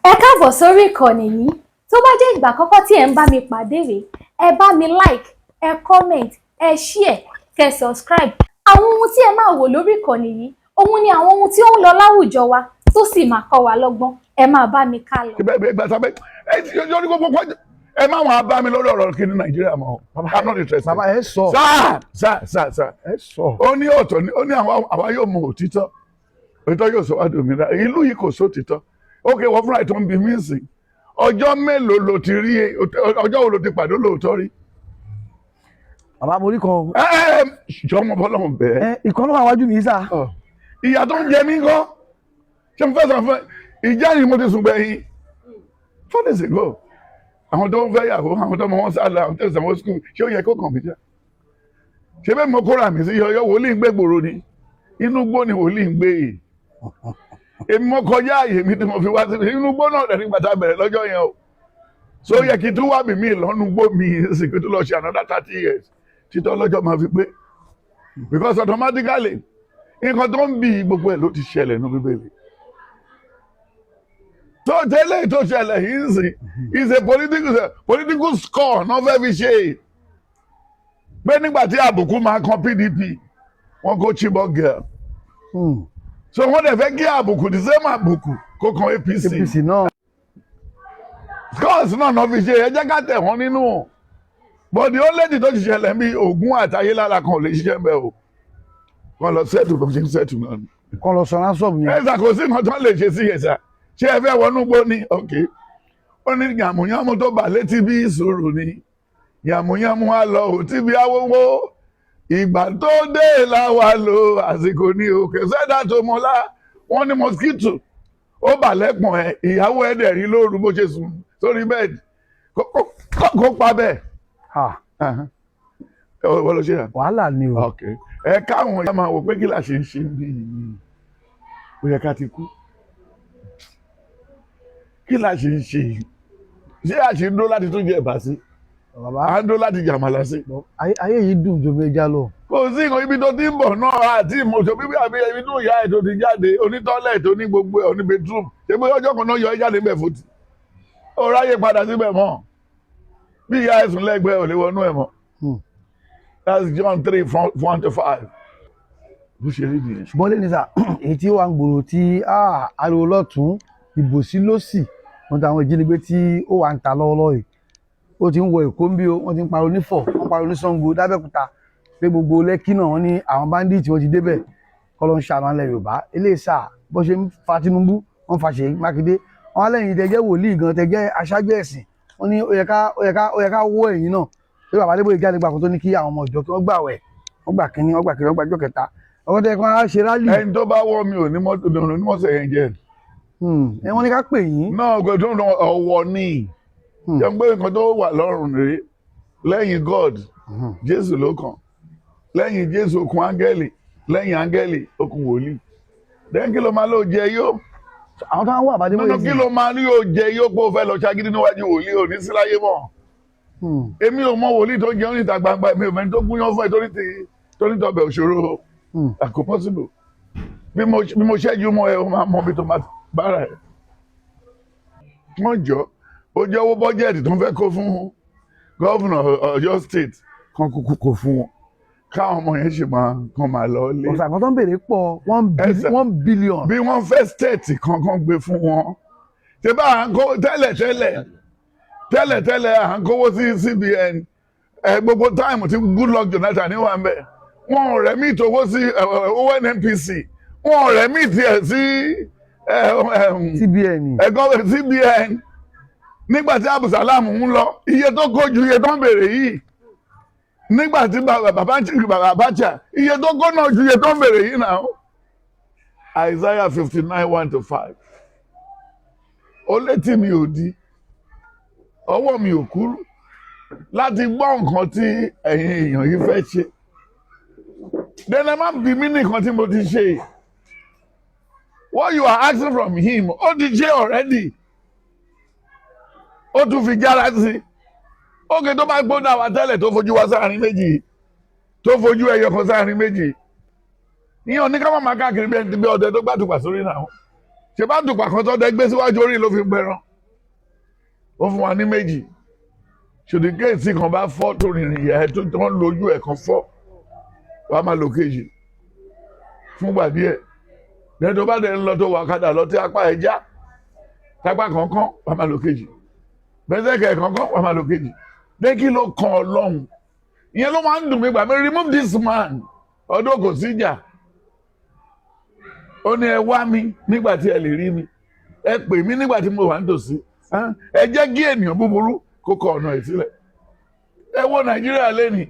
Ẹ káàbọ̀ sórí ìkànnì yìí. Tó bá jẹ́ ìgbà àkọ́kọ́ tí ẹ̀ ń bá mi pàdé rèé, ẹ bá mi like, ẹ comment, ẹ share, kẹ́ subscribe. Àwọn ohun tí ẹ máa wò lórí ìkànnì yìí, òun ni àwọn ohun tí ó ń lọ láwùjọ wa tó sì máa kọ́ wa lọ́gbọ́n. Ẹ máa bá mi ká lọ. Bẹ́ẹ̀ bẹ́ẹ̀ gbàtà bẹ́ẹ̀ ẹ ti yọ ní gbogbo ẹ má wọn bá mi lórí ọ̀rọ̀ kí ní Nàìjíríà mọ́. I'm not interested. Bàbá, ẹ sọ. Sáà sáà sáà sáà. Ẹ sọ. Ó ní ọ̀tọ̀ ní ó ní àwọn àwa yóò mọ òtítọ́, òtítọ́ yóò sọ wá dòmìnira. Ìlú yìí kò sótítọ́. Ókè, wọ́n fúnra ìtàn bí mí sìn. Ọjọ́ mélòó ló ti rí? Ọjọ́ wo ló ti pàdé lóòótọ́ rí? Bàbá, mo rí kan. Ẹ ẹ jọmọ bọ́lọ́mù bẹ́ẹ̀. Ẹ ìkan ló wà wájú mi sá. Ìyà tó ń jẹ mí gan, ṣé mo fẹ́ sọ fún ẹ? Ìjà ni mo ti sùn gbẹ̀yìn 4 days ago. Àwọn tó ń fẹ́ yàwó, àwọn tó mọ wọn sálọ, àwọn tó ń sanwó school, ṣé ó yẹ kó kàn mí jẹ́? Ṣé bẹ́ẹ̀ mo kóra mi sí yọyọ? Wòlíì ń gbé gbòòrò ni, inú gbó ni wòlíì ń gbé yìí. Èmi mo kọjá àyè mi tí mo fi wá sí inú gbó náà dẹ̀ nígbà tá a bẹ̀rẹ̀ lọ́jọ́ yẹn o. So ó yẹ kí n tún wá mi mí lọ́nu gbó mi sì kí n tún lọ ṣe another 30 years títọ́ lọ́jọ́ máa fi pé, because automatically nǹkan tó ń bí gbogbo ẹ̀ ló ti ṣẹlẹ̀ ní Bíbélì tó tẹ́lẹ̀ tó ṣẹlẹ̀ yìí ń sìn is a political score náà fẹ́ fi ṣe pé nígbà tí àbùkù máa kan PDP, wọ́n kó Chibok girl. So wọ́n dẹ̀ fẹ́ kí àbùkù, the same àbùkù, kó kan APC. APC náà. Scores náà fi ṣe. Ẹ jẹ́ ká tẹ̀ wọ́n nínú, but the only thing tó ti ṣẹlẹ̀ ń bí Ògún àtayélára kan ò lè ṣiṣẹ́ ń bẹ̀ o. Wọ́n lọ settle bó ṣe ń settle náà ni. Kan lọ sọ ransom yẹn. Ẹ ṣàkóso nǹkan tó lè ṣe sí ẹ̀sà. Ṣé ẹ fẹ́ wọnú gbó ni? Ok, ó ní yàmùyàmù tó bà létí bí ìṣòro ni, yàmùyàmù á lọ ò tí bí awówó. Ìgbà tó dé làwa lo àsìkò ní òkè sẹ́dá tó mọ́lá. Wọ́n ní mosquito ó bà lẹ́pọ̀n ẹ̀, ìyàwó ẹ̀ dẹ̀ rí lóru bó ṣe sùn sórí bed, kó pa bẹ́ẹ̀. Ha. Ẹ wọ́n lọ ṣe yà. Wàhálà ni o. Ok, ẹ káwọn ìyá máa wò pé kí la ṣe ń ṣe bí yìí. Ó yẹ ká ti kú. Kí la ṣe ń ṣe yìí? Ṣé a ṣe ń dó láti tún jẹ ẹ̀bà sí? Bàbá. À ń dó láti jàmàlà sí. Ayé yìí dùn ju méjà lọ. Kò sí nǹkan ibi tó ti ń bọ̀ náà àti ìmọ̀ṣọ́ bíbí àbí inú ìyá ẹ̀ tó ti jáde, onítọ́lẹ̀ tó ní gbogbo ẹ̀, oní bedroom. Ṣé pé ọjọ́ kan náà yọ ẹ́ jáde ńbẹ̀ fòtì, ó ráyè padà síbẹ̀ mọ́? Bí ìyá ẹ̀sùn lẹ́gbẹ̀ẹ́ ò lè wọnú ẹ̀ mọ́. That's John 3:1 to 5. Bó ṣe rí nìyẹn. Ṣùgbọ́n lẹ́ni sà, èyí tí ó wà ń gbòòrò tí ariwo lọ́tún, ìbò sí lọ́sì, wọn ti àwọn ìjínigbé tí ó wà ń ta lọ́wọ́lọ́wọ́ yìí, ó ti ń wọ Èkó ń bí o. Wọ́n ti ń pariwo nífọ̀, wọ́n pariwo ní Ṣàngó, dábẹ́kúta, pé gbogbo Lẹ́kì náà, wọ́n ní àwọn bandits wọ́n ti débẹ̀. Kọ́ ló ń ṣàánú alẹ́ Yorùbá. Eléyìí sà, bó ṣe ń fa Tinubu, wọ́n fa Ṣèyí Mákindé, wọ́n á lẹ́yìn tẹ́jẹ́ wòlíì gan, tẹ́jẹ́ aṣáájú ẹ̀sìn, wọ́n ní ó yẹ ká wó ẹ̀yìn náà pé bàbá Adébóyè jáde gbà kó tó ní kí àwọn ọmọ ìjọ kí wọ́n gbàwẹ̀, wọ́n gbà kínní, wọ́n gbà kínní, wọ́n gbàjọ́ kẹta, ọkọ tẹ kí wọ́n á ṣe rally. Ẹni tó bá wọ́ mi ò ní mọ́tò ní mọ́tò yẹn jẹ́. Ẹ wọ́n ní ká pè yín. Náà gbẹdọ̀ ọ̀wọ̀ ni. Jẹ́ pé nǹkan tó wà lọ́rùn rèé. Lẹ́yìn God, Jésù ló kàn. Lẹ́yìn Jésù, okùn áńgẹ́lì. Lẹ́yìn áńgẹ́lì, okùn wòlíì. Lẹ́yìn kí ló máa ló jẹ yó? Àwọn tó ń wà bàbá Adébóyè. Nínú kí ló máa ní yóò jẹ yó pé ó fẹ́ lọ ṣagídí níwájú wòlíì? Ò ní síláyé mọ́. Èmi ò mọ wòlíì tó jẹun níta gbangba. Èmi ò mẹ́ni tó gúnyán fún ẹ torí ti torí tọbẹ̀ òṣòro. Kò possible. Bí mo ṣẹ́jú mọ́ ẹ, ó máa mọ bí tó máa bára ẹ. Wọ́n jọ ó jẹ́ owó bọ́jẹ̀tì tó ń fẹ́ kó fún governor Ọ̀yọ́ State kan, kúkú kó fún wọn, káwọn ọmọ yẹn ṣì máa kàn máa lọ lé. Ọ̀sán kan tó ń béèrè pọ̀ Ẹsẹ̀. 1 billion. Bí wọ́n fẹ́ state kankan gbé fún wọn, ṣé bá à ń kó tẹ́lẹ̀ tẹ́lẹ̀ tẹ́lẹ̀ tẹ́lẹ̀, à ń kówó sí CBN ẹ. Gbogbo time tí Goodluck Jonathan ní wà ń bẹ̀, wọn ò remit owó sí owó NNPC, wọn ò remit ẹ̀ sí CBN. Ẹ̀gọ́ CBN. Nígbà tí Abdulsalam ń lọ, iye tó kó ju iye tó ń béèrè yìí. Nígbà tí bàbá Abacha, iye tó kó náà ju iye tó ń béèrè yìí náà. Isaiah 59:1 to 5. Ó létí mi ò di, ọwọ́ mi ò kúrú láti gbọ́ nǹkan tí ẹ̀yin èèyàn yìí fẹ́ ṣe. Then ẹ má bí mí nìkan tí mo ti ṣe. What you are asking from him, ó ti ṣe already, ó tún fi jára sí. Ókè, tó bá gbóná wa tẹ́lẹ̀, tó fojú wa sáàrin méjì, tó fojú ẹyọ kan sáàrin méjì, ìyẹn ò ní ká má máa káàkiri bí ẹni bí ọdẹ tó gbàdúgbà sórí náà. Ṣe bá dùpà kan tó dẹ gbé síwájú orí ló fi ń pẹran. Ó fún wa ní méjì. Ṣòdì kéèsì kan bá fọ́ tó rìnrìn ìyá ẹ tó ń lójú ẹ̀ kan fọ́, wàá máa lò kejì fúngbà díẹ̀. Lẹ́yìn tó bá dẹ̀ ń lọ tó wà kadà lọ tí apá ẹ̀ já, tápá kankan, wàá máa lò kejì. Bẹ́sẹ̀kẹ̀ kankan, wàá máa lò kejì. Dé kí ló kan Ọlọ́run? Ìyẹn ló máa ń dùn mí gbà mí. Remove this man. Ọdún kò síjà. Ó ní ẹ wá mi nígbà tí ẹ lè rí mi, ẹ pè mí nígbà tí mo wà nítòsí. Ẹ jẹ́ kí ènìyàn búburú kó kọ ọ̀nà ẹ̀ sílẹ̀. Ẹ wo Nàìjíríà lẹ́nìí,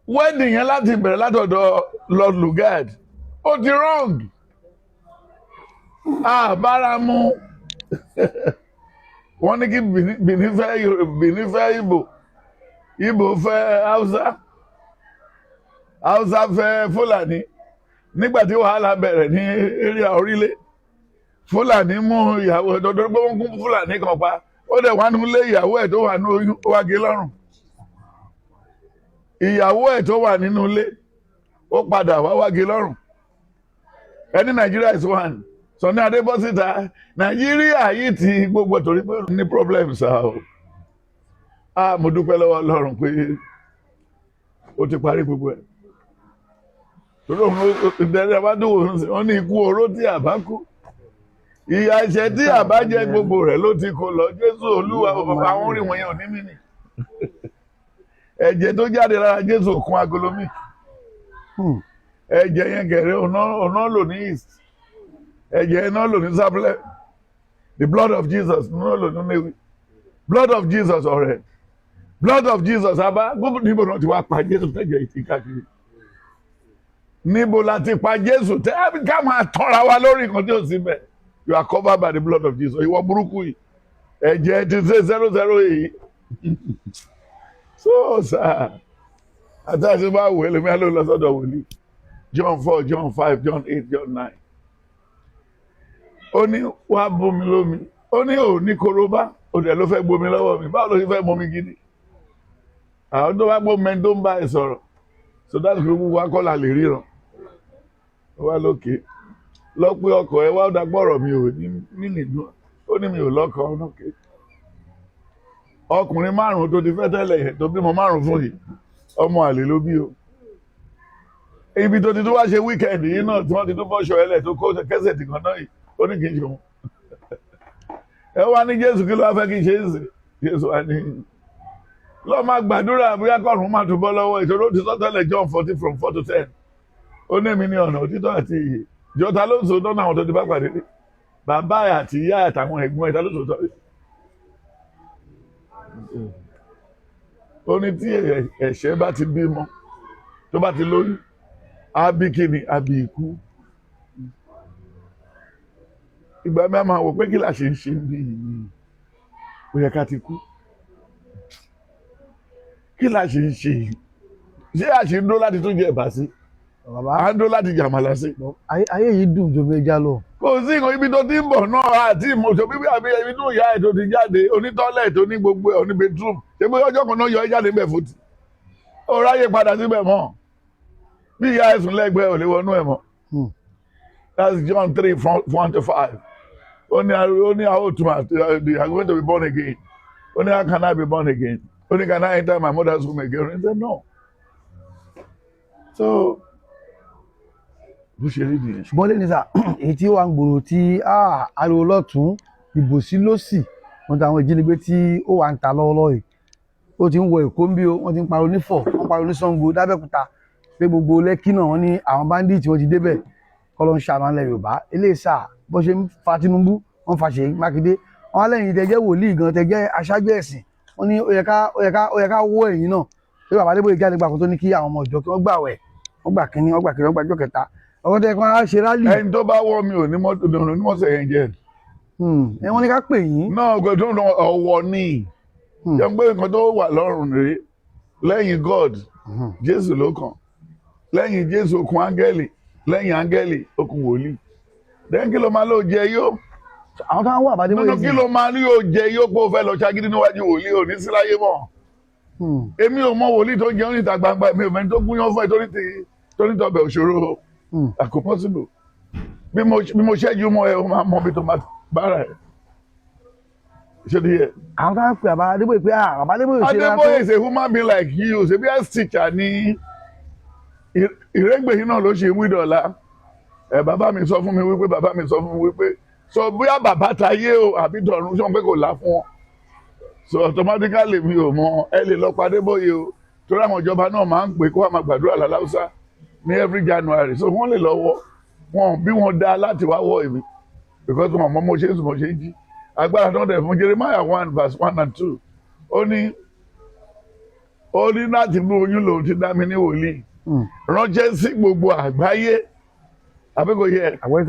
wedding yẹn láti bẹ̀rẹ̀ látọ̀dọ̀ Lord Lugard, ó ti wrong àbáramu. Wọ́n ní kí Benin fẹ́, Benin fẹ́ Ìgbò, Ìgbò fẹ́ Hausa, Hausa fẹ́ Fúlàní. Nígbà tí wàhálà bẹ̀rẹ̀ ní area orílẹ̀, Fúlàní mú ìyàwó dọdọ pé wọ́n gún Fúlàní kan pa. Ó dẹ̀ wá nílé ìyàwó ẹ̀ tó wà ní oyún, ó wá gé lọ́rùn. Ìyàwó ẹ̀ tó wà nínú ilé, ó padà wá wá gé lọ́rùn. Ẹni Nàìjíríà is one. Sunny Adé bọ́ síta, Nàìjíríà yìí ti gbogbo torí pé ní problem sá o. Ah, mo dúpẹ́ lọ́wọ́ Ọlọ́run pé ó ti parí gbogbo ẹ̀, torí òun ìdẹ́rẹ́ bá dùn. Wọ́n ní ikú oró tí àbá kú, ìyà ẹ̀ṣẹ̀ tí àbá jẹ, gbogbo rẹ̀ ló ti kó lọ. Jésù Olúwa, àwọn orin wọ̀nyẹn ò ní mí nì. Ẹ̀jẹ̀ tó jáde lára Jésù kún agolo mi. Ẹ̀jẹ̀ yẹn kẹrẹ ọ̀nà lò ní east, ẹ̀jẹ̀ yẹn náà lò ní sábúlẹ̀. The blood of Jesus náà lò ní Nnewi. Blood of Jesus ọ̀rẹ́, blood of Jesus abá gbogbo. Níbo náà ti wá pa Jésù tẹ̀jẹ̀ ìtì káàkiri? Níbo la ti pa Jésù tẹ́ ká máa tọ́ra wa lórí nǹkan tí ò sí bẹ́ẹ̀? You are covered by the blood of Jesus. Ìwọ burúkú yìí, ẹ̀jẹ̀ ti ṣe 00 èyí. So sir, àtàṣe bá wò ẹlòmíà ló lọ sọ́dọ̀ wòlíì. John 4, John 5, John 8, John 9, ó ní wàá bomi lómi. Ó ní ò ní korobá, ó dẹ̀ ló fẹ́ gbomi lọ́wọ́ mi. Báwo ló ṣe fẹ́ mọmi gidi? Àwọn tó bá gbọ́ mẹ́ni tó ń bá ẹ sọ̀rọ̀. So that's gbogbo wa kọ́ la lè ríran. Ó wá lókè lọ pé ọkọ̀ ẹ wá dàgbọ́rọ̀ mi ò ní nínú. Ó ní mi ò lọ́kọ. Ọ̀nàkè ọkùnrin márùn-ún tó ti fẹ́ tẹ́lẹ̀ yẹn tó bímọ márùn-ún fún yìí, ọmọ àlè ló bí o. Ibi tó ti tó wá ṣe weekend yìí náà tí wọ́n ti tó fọ́ṣọ ẹlẹ̀ tó kó kẹsẹ̀ tì kan náà yìí, ó ní kì í ṣe òun. Ẹ wá ní Jésù, kí ló wá fẹ́ kí n ṣe é sí? Jésù wá ní lọ́ọ́ máa gbàdúrà, bóyá kọ́run máa tún bọ́ lọ́wọ́ ìṣòro ti sọ́tẹ̀lẹ̀. John 14 from 4 to 10, ó ní èmi ní ọ̀nà, òtítọ́ àti ìyè. Jọta ló ń sòótọ́ náà? Àwọn tó ti bá pàdé rí, bàbá àti ìyá àtàwọn ẹ̀gbọ́n ẹ̀, ta ló sòótọ́ rí? Ó ní tí ẹ̀ṣẹ̀ bá ti bímọ, tó bá ti lóyún, á bí kíni? Á bí ikú. Ìgbà mi a máa wò pé kí la ṣe ń ṣe bí yìí? Ó yẹ ká ti kú. Kí la ṣe ń ṣe yìí? Ṣé a ṣe ń dó láti tún jẹ ẹ̀bà sí? Bàbá. À ń dó láti jàmàlà sí. Ayé yìí dùn ju omi ẹja lọ. Kò sí nǹkan. Ibi tó ti ń bọ̀ náà àti ìmọ̀ṣọ́ bíbí àbí inú ìyá ẹ̀ tó ti jáde, onítọ́lẹ̀ tó ní gbogbo ẹ̀, oní bedroom, ṣé pé ọjọ́ kan náà yọ ẹ́ jáde ńbẹ̀ fòtì, ó ráyè padà síbẹ̀ mọ́. Bí ìyá ẹ̀ sùn lẹ́gbẹ̀ẹ́, ò lè wọnú ẹ̀ mọ́. That's John 3 1 to 5. Ó ní àwọn òtún àti "I am going to be born again." Ó ní, "How can I be born again?" Ó ní, "Can I enter my mother's womb again?" He said no. So bó ṣe rí nìyẹn. Ṣùgbọ́n lẹ́ni sà, èyí tí ó wà ń gbòòrò tí ariwo lọ́tún, ìbòsí lọ́sì, wọ́n ti àwọn ìjínigbé tí ó wà ń ta lọ́wọ́lọ́wọ́ yìí, ó ti ń wọ Èkó ń bí o. Wọ́n ti ń pariwo nífọ̀, wọ́n pariwo ní Ṣàngó, dábẹ́kúta, pé gbogbo Lẹ́kì náà, wọ́n ní àwọn bandits wọ́n ti débẹ̀. Kọ́ ló ń ṣàánú alẹ́ Yorùbá eléyìí sà. Bó ṣe ń fa Tinubu, wọ́n fa Ṣèyí Mákindé, wọ́n á lẹ́yìn tẹ́jẹ́ wòlíì gan, tẹ́jẹ́ aṣáájú ẹ̀sìn, wọ́n ní ó yẹ ká wó ẹ̀yìn náà pé bàbá Adébóyè jáde gbà kó tó ní kí àwọn ọmọ ìjọ kí wọ́n gbàwẹ̀, wọ́n gbà kínní, wọ́n gbà kínní, wọ́n gbàjọ́ kẹta, ọkọ tẹ kí wọ́n á ṣe rally. Ẹni tó bá wọ́ mi ò ní mọ́tò ní mọ́tò yẹn jẹ́. Ẹ wọ́n ní ká pè yín. Náà gbẹdún ọwọ́ ní jẹ́ pé nǹkan tó wà lọ́rùn rèé. Lẹ́yìn God, Jésù ló kàn. Lẹ́yìn Jésù, okùn áńgẹ́lì. Lẹ́yìn áńgẹ́lì, okùn wòlíì. Lẹ́yìn kí ló máa ló jẹ yó? Àwọn tó ń wà bàbá Adébóyè. Nínú kí ló máa ní yóò jẹ yó pé ó fẹ́ lọ ṣagídí níwájú wòlíì? Ò ní síláyé mọ́. Èmi ò mọ wòlíì tó jẹun níta gbangba. Èmi ò mẹ́ni tó gúnyán fún ẹ tó ní tọbẹ̀ òṣòro. Kò possible. Bí mo ṣẹ́jú mọ́ ẹ, o máa mọ bí tó máa bára ẹ ṣé ti yẹ. Àwọn táwọn pè bàbá Adébóyè pé, ah, bàbá Adébóyè ṣe dáa tó. Adébóyè is a human being like you. Ṣe bí as teacher ní ìrẹ́gbẹ̀ yìí náà ló ṣe wí dọ̀la ẹ. Bàbá mi sọ fún mi wípé, bàbá mi sọ fún mi wípé, so bóyá bàbá tayé o àbí dọ̀run, sọ pé kò lá fún wọn. So automatically, mi ò mọ, ẹ lè lọ pa Adébóyè o, torí àwọn ìjọba náà máa ń pè kó wà máa gbàdúrà láláùsá ní every January, so wọ́n lè lọ wọ wọn bí wọ́n dá láti wá wọ èmi, because wọn mọ mo ṣe ń sùn, mo ṣe ń jí. Agbára tó ń dẹ̀ fún Jeremiah 1 verse 1 and 2, ó ní láti mú oyún lòun ti dá mi ní wòlíì, ránṣẹ́ sí gbogbo àgbáyé, àbí kò yẹ? Àwọn